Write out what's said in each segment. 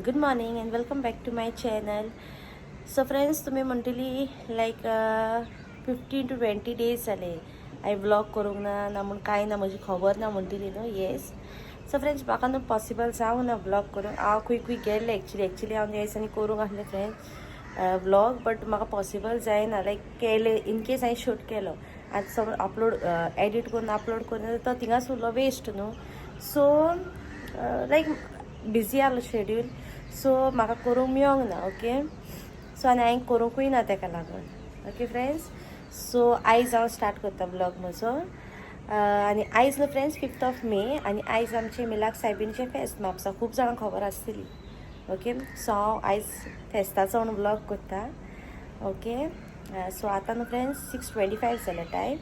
Good morning and welcome back to my channel. So friends, तुम्ही म्हणटली लायक 15 two 20 days जाले हांवें व्लॉग करूंक ना ना म्हूण कांय ना, म्हजी खबर ना म्हणटली न्हू. येस, सो फ्रेंड्स, म्हाका न्हू पॉसिबल जावं ना व्लॉग करूंक. हांव खंय खंय गेल्लें. एक्चुली एक्चुली हांव ह्या दिसांनी करूंक आसलें फ्रेंड्स व्लॉग, बट म्हाका पॉसिबल जायना. लायक केलें, इन केस हांवें शूट केलो आनी समज अपलोड एडिट करून अपलोड करून तो थिंगाच उरलो वेस्ट न्हू. सो लायक बिजी आसलो शेड्यूल, सो म्हाका करूंक मेळोंक ना. ओके, सो आनी हांवें करूंकूय ना तेका लागून. ओके फ्रेंड्स, सो आयज हांव स्टार्ट करता ब्लॉग म्हजो. आनी आयज न्हू फ्रेंड्स 5 ऑफ मे आनी आयज आमचें मिलाक सायबीणचें फेस्त म्हापसा, खूब जाणांक खबर आसतली. ओके, सो हांव आयज फेस्ताचो म्हणून ब्लॉग करता. ओके, सो आतां न्हू फ्रेंड्स 6:25 जालें टायम.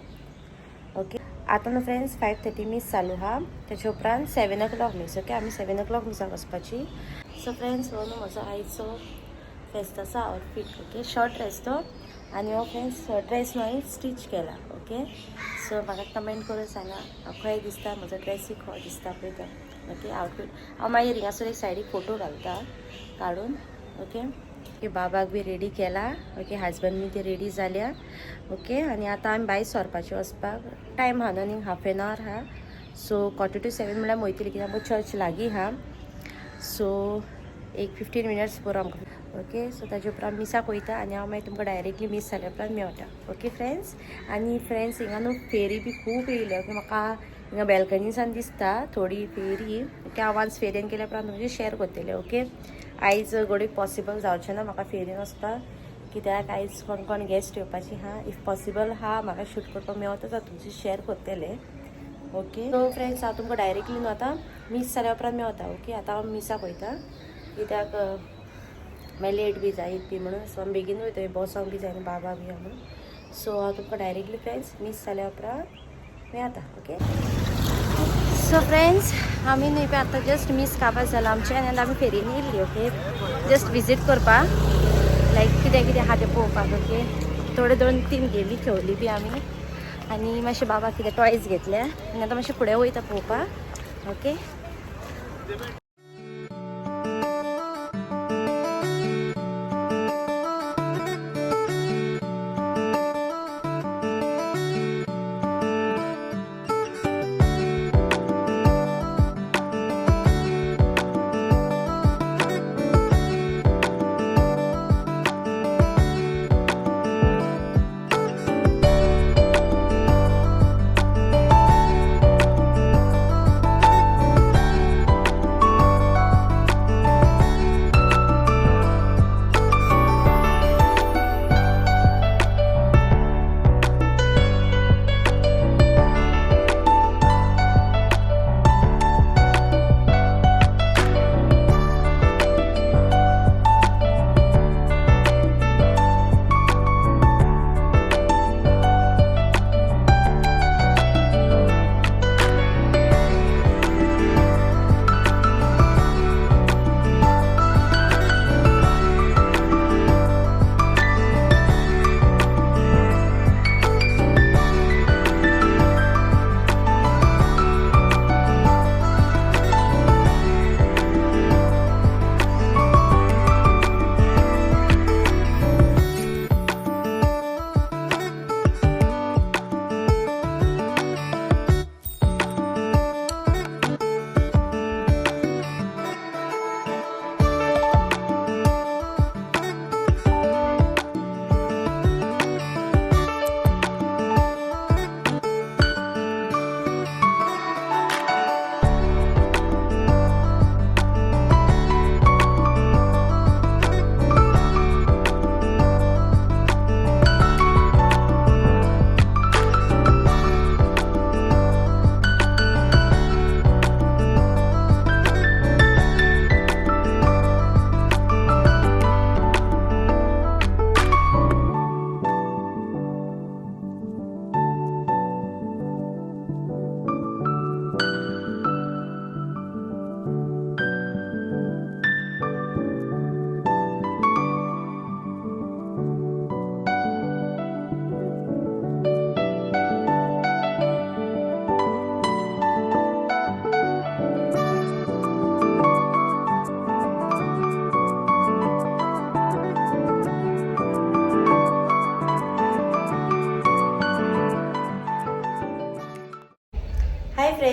ओके, आतां न्हू फ्रेंड्स 5:30 मीस चालू आहा, तेच्या उपरांत 7 ओ क्लॉक मीस. ओके, आमी 7 ओ क्लॉक मिसाक वचपाची. सो फ्रेंड्स, हो न्हू म्हजो आयचो फेस्ताचो आउटफीट. ओके, शॉर्ट ड्रेस तो आनी हो फ्रेंड्स ड्रेस न्हू हांवें स्टिच केला. ओके, सो म्हाका कमेंट करून सांगा खंय दिसता म्हजो ड्रेसूय, खंय दिसता पळय तो. ओके, आउटफीट हांव मागीर हिंगासर एक सायडीक फोटो घालता काडून. ओके ओके, बाबाक बी रेडी केला. ओके, हजबंड बी ते रेडी जाल्या. ओके, आनी आतां आमी भायर सरपाचें, वचपाक टायम आहा न्हू, आनी हाफ एन our आहा. सो 6:45 म्हळ्यार वयतली, कित्याक आमकां चर्च लागीं आहा. सो एक 15 मिनट्स पुरो आमकां. ओके, सो ताजे उपरांत मिसाक वयता आनी हांव मागीर तुमकां डायरेक्टली मीस जाल्या उपरांत मेळटा. ओके फ्रेंड्स, आनी फ्रेंड्स हिंगा न्हू फेरी बी खूब येयल्या. ओके, म्हाका हिंगा बॅल्कनीसान दिसता थोडी फेरी. ओके, हांव वन्स फेरयेन गेल्या उपरांत तुमचे शेअर करतलें. ओके, आयज घडये पॉसिबल जावचें ना म्हाका फेरीन वचपाक, कित्याक आयज कोण कोण गेस्ट येवपाची आहा. If possible आहा म्हाका शूट करपाक मेवता जाल्यार तुमचे शेअर करतलें. ओके, सो फ्रेंड्स, हांव तुमकां डायरेक्टली न्हू आतां मीस जाल्या उपरांत मेवता. ओके, आतां हांव मिसाक वयता, कित्याक मागीर लेट बी जायत बी म्हणून. सो आमी बेगीन वयता, बसोंक बी जायना बाबा बी म्हणून. सो हांव तुमकां डायरेक्टली फ्रेंड्स मीस जाल्या उपरांत मेळता. ओके, सो फ्रेंड्स, आमी न्हय पळय आतां जस्ट मीस काबार जालां आमचें आनी आमी फेरीन येयल्ली. ओके, जस्ट विजीट करपाक, लायक कितें कितें आहा तें पळोवपाक. ओके, थोडे दोन तीन गेमी खेळली बी आमी आनी मातशें बाबा कितें टॉयज घेतले आनी आतां मातशें फुडें वयता पळोवपाक. Okay.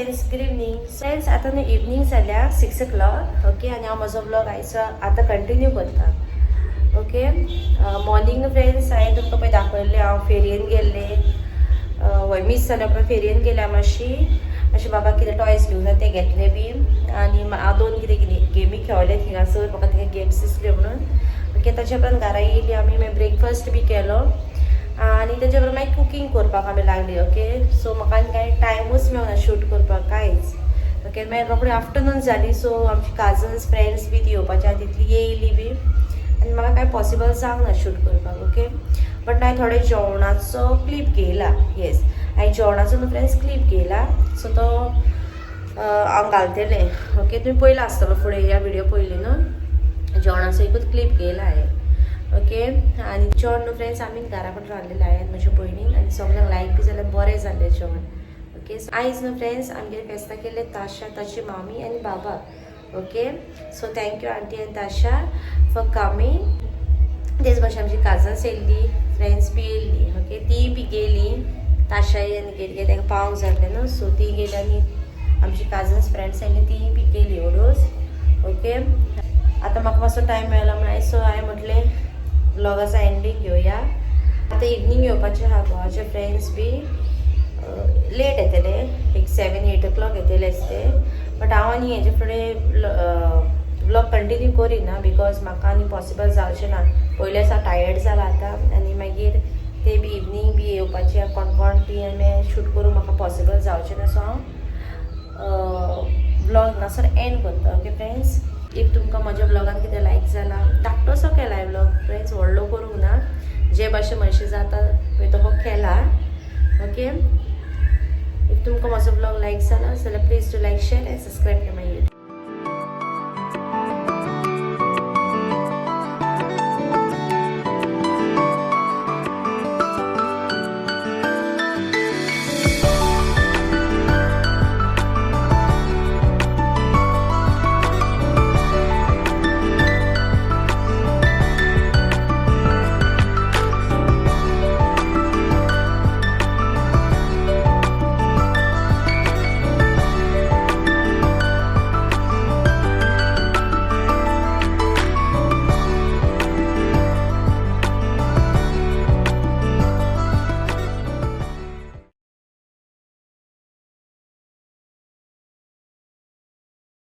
Friends, good evening. Friends, आतां न्हू इवनींग जाल्या, 6 ओ क्लॉक, ओके. आनी हांव म्हजो व्लॉग आयचो आतां कंटिन्यू करता, ओके. मॉर्निंग फ्रेंड्स, हांवें तुमकां पळय दाखयल्लें, हांव फेरयेन गेल्लें. वय मीस जाल्या उपरांत फेरयेन गेल्या. मातशी मातशें बाबा कितें टॉयज घेवन जाय ते घेतले बी आनी हांव दोन कितें कितें गेमी खेळ्ळे थिंगासर. म्हाका थिंगा गेम्स दिसल्यो म्हणून, ओके. ताच्या उपरांत घरा येयली आमी, मागीर ब्रेकफास्ट बी केलो आनी तेच्या उपरांत मागीर कुकींग करपाक आमी लागली, ओके. सो म्हाका आनी कांय टायमूच मेळना शूट करपाक कांयच, ओके. मागीर रोखडी आफ्टरनून जाली. सो आमची काजन्स, फ्रेंड्स बी ती येवपाची आहा तितली येयली बी आनी म्हाका कांय पॉसिबल जावंक ना शूट करपाक, ओके. बट हांवें थोडे जेवणाचो क्लिप घेयला. येस, हांवें जेवणाचो न्हू फ्रेंड्स क्लिप घेयला. सो तो हांव घालतलें, ओके. तुमी पयला आसतलो फुडें ह्या व्हिडिओ पयली न्हू, जेवणाचो एकूच क्लिप घेयला हांवें, ओके. आनी जेवण न्हू फ्रेंड्स, आमी घरा कडेन रांदलेलें, हांवें, म्हज्या भयणीन, आनी सगल्यांक लायक बी जाल्यार बरें जाल्लें जेवण, ओके. सो आयज न्हू फ्रेंड्स, आमगेर फेस्तां केल्लें ताशा, ताची मामी आनी बाबा, okay. So thank you aunty आनी ताशा फॉर कमींग. तेच भाशेन आमची काजन्स येयल्ली, फ्रेंड्स बी येयल्ली, ओके. ती बी गेली, ताशाय आनी गेली, ताका पावंक जाल्लें न्हू, सो ती गेली आनी आमची काजन्स, फ्रेंड्स आयली, तीय बी गेली हळूच, ओके. आतां म्हाका मातसो टायम मेळ्ळो म्हळ्यार, सो हांवें म्हटलें व्लॉगाचो एंडींग घेवया. आतां इवनींग येवपाचें आहा. घोवाचे फ्रेंड्स बी लेट येतले, एक 7-8 ओ क्लॉक येतले आसते. बट हांव आनी हेजे फुडें व्लॉग कंटिन्यू करिना, because म्हाका आनी पॉसिबल जावचें ना. पयलें दिसा टायर्ड जाला आतां आनी मागीर ते बी इवनींग बी येवपाचे कोण कोण बी आनी मागीर शूट करूंक म्हाका पॉसिबल जावचें ना. सो हांव व्लॉग हांगासर एंड करता, ओके फ्रेंड्स. If तुमकां म्हज्या व्लॉगान कितें लायक जाला, धाकटोसो केला व्लॉग फ्रेंड्स, व्हडलो करूंक ना. जे भाशेन म्हशी जाता पळय तो केला, ओके. If तुमकां म्हजो व्लॉग लायक जाला जाल्यार please do like, share and subscribe to my YouTube.